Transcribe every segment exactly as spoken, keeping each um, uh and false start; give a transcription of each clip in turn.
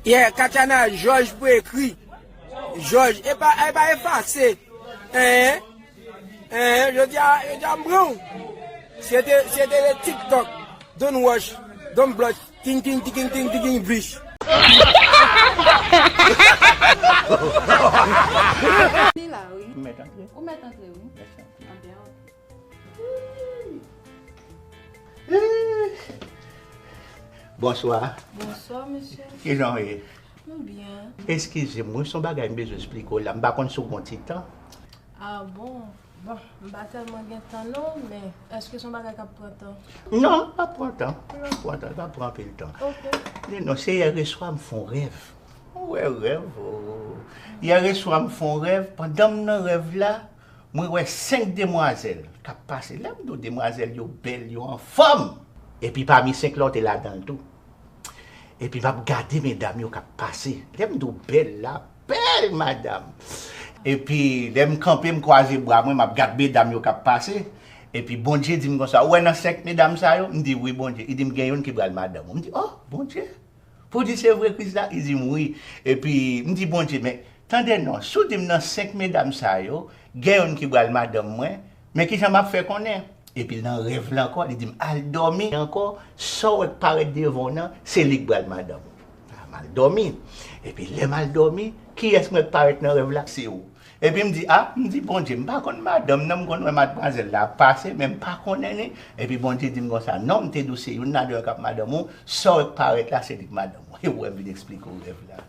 Yeah, Katiana, Jòj pou ekri. Jòj, e pa, e pa efase. Hein? Hein? Yo di a, yo di a, m pran w. Se te, se te le TikTok. Don't watch, don't blush. Ting, ting, ting, ting, ting, ting, bish. Li la, wi. Ou mèt antre. Ou mèt antre, wi. Yes, sir. Anben, ok. Bonswa. Bonswa, mesye. Kijan w ye? M byen. Eskize m, wi, se yon bagay m bezwen esplike w la. M pa konn si w gon ti tan. Ah bon? Bon, m pa tèlman gen tan non, men èske se yon bagay k ap pran tan? Non, l p ap pran tan. L p ap pran tan, l p ap pran anpil tan. Ok. Men non, se yè swa m fè yon rèv. Ou wè rèv, o. Yè swa m fè yon rèv, pandan m nan rèv la, mwen wè senk demwazèl k ap pase. Lè m di w demwazèl yo bèl, yo anfòm. Epi pami senk la, w te ladan l tou. Epi m ap gade medam yo k ap pase. Lè m di w bèl la, bèl madanm. Epi lè m kanpe, m kwaze bra mwen, m ap gad medam yo k ap pase. Epi Bondye di m konsa, ou wè nan senk medam sa yo? M di, wi, Bondye. Li di m gen youn ki pral madanm ou. M di, oh, Bondye. Pou di se vre Kris la? Li di m wi. Epi m di Bondye, men tande non, si w di m nan senk medam sa yo, gen youn ki pral madanm mwen, men kijan m ap fè konnen? Epi nan rèv la ankò, li di m al dòmi ankò, sa w wè k parèt devan w nan, se li k pral madanm ou. Ah, m al dòmi. Epi lè m al dòmi, kiyès m wè k parèt nan rèv la? Se ou. Epi m di, a, m di, Bondye, m pa konn madanm nan, m konn wè madmwazèl la ap pase, men m pa konnen li. Epi Bondye di m konsa, non, m te di w se youn ladan yo k ap madanm ou, sa w wè k parèt la, se li k madanm ou. E ou wè m vin eksplike w rèv la.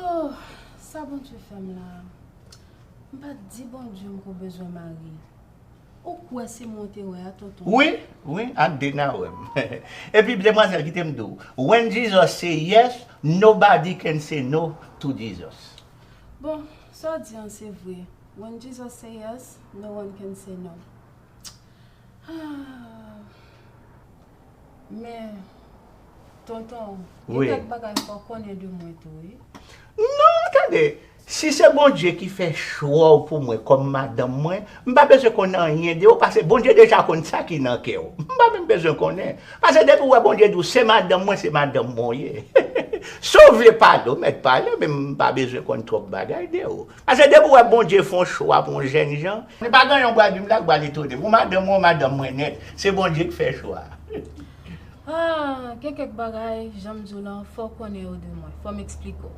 Oh, sa Bondye fè m la. M pa t di Bondye m ko bezwen mari. Ou kwè se mwen w te wè a, tonton? Wi, wi, ak de n a wè m. Epi, demwazèl, kite m di w, when Jesus say yes, nobody can say no to Jesus. Bon, sa w di an se vre. When Jesus say yes, no one can say no. Ah. Men, tonton, gen kèk bagay fò w konnen de mwen tou, wi. Non, tande, si se Bondye ki fè chwa w pou mwen kòm madanm mwen, m pa bezwen konn anyen de ou, paske Bondye deja konn sa ki nan kè w. M pa menm bezwen konnen. Paske depi w wè Bondye di w, se madanm mwen, se madanm mwen w ye. Si w vle pale, w mèt pale, men m pa bezwen konn twòp bagay de ou. Paske depi w wè Bondye fè yon chwa pou yon jènjan, li pa gen yon bwa Bib la k pral etone m. Ou madanm mwen, ou madanm mwen nèt. Se Bondye k fè chwa. Ah, gen kèk bagay, jan m di w lan, fò w konnen yo de mwen. Fò m eksplike w.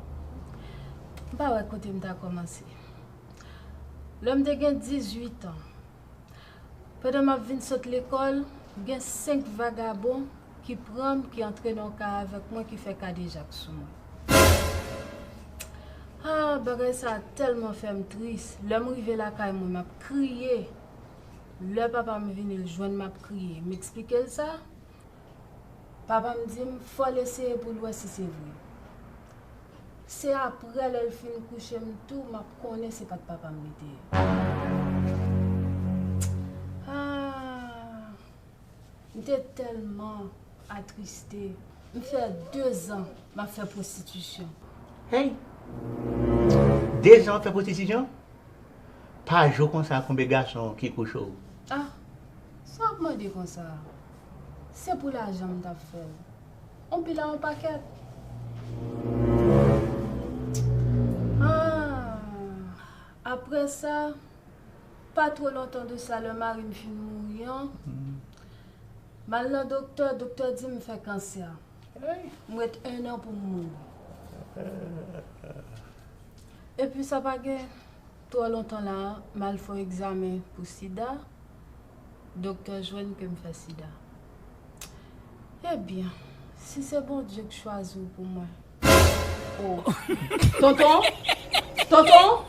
M pa wè kote m ta kòmanse. Lè m te gen dizuit an, pandan m ap vin sot lekòl, gen senk vagabon ki pran m, ki antre nan yon kay avèk mwen, ki fè kadejak sou mwen. Ah, bagay sa a tèlman fè m tris. Lè m rive lakay mwen, m ap kriye. Lè papa m vini, l jwenn m ap kriye. M eksplike l sa. Papa m di m, fò l eseye pou l wè si se vre. Se aprè lè l fin kouche m tou, m ap konnen se pa t papa m li te ye. Ah, m te tèlman atriste. M fè dezan m ap fè pwostitisyon. Hey! Dezan w ap fè pwostitisyon? Pa jwe konsa ak yon bèl gason ki kouche w. Ah, sa w ap mande konsa? Se pou lajan m t ap fè l. On pil a on pakèt. Ah, apre sa, pa twò lontan de sa, lè mari m fin mouri an, m al nan doktè, doktè di m fè kansè. M ret en an pou m mouri. Epi sa pa gen twò lontan la, m al fè yon egzamen pou sida. Doktè jwenn ke m fè sida. Ebyen, si se Bondye k chwazi w pou mwen. Oh. Tonton? Tonton?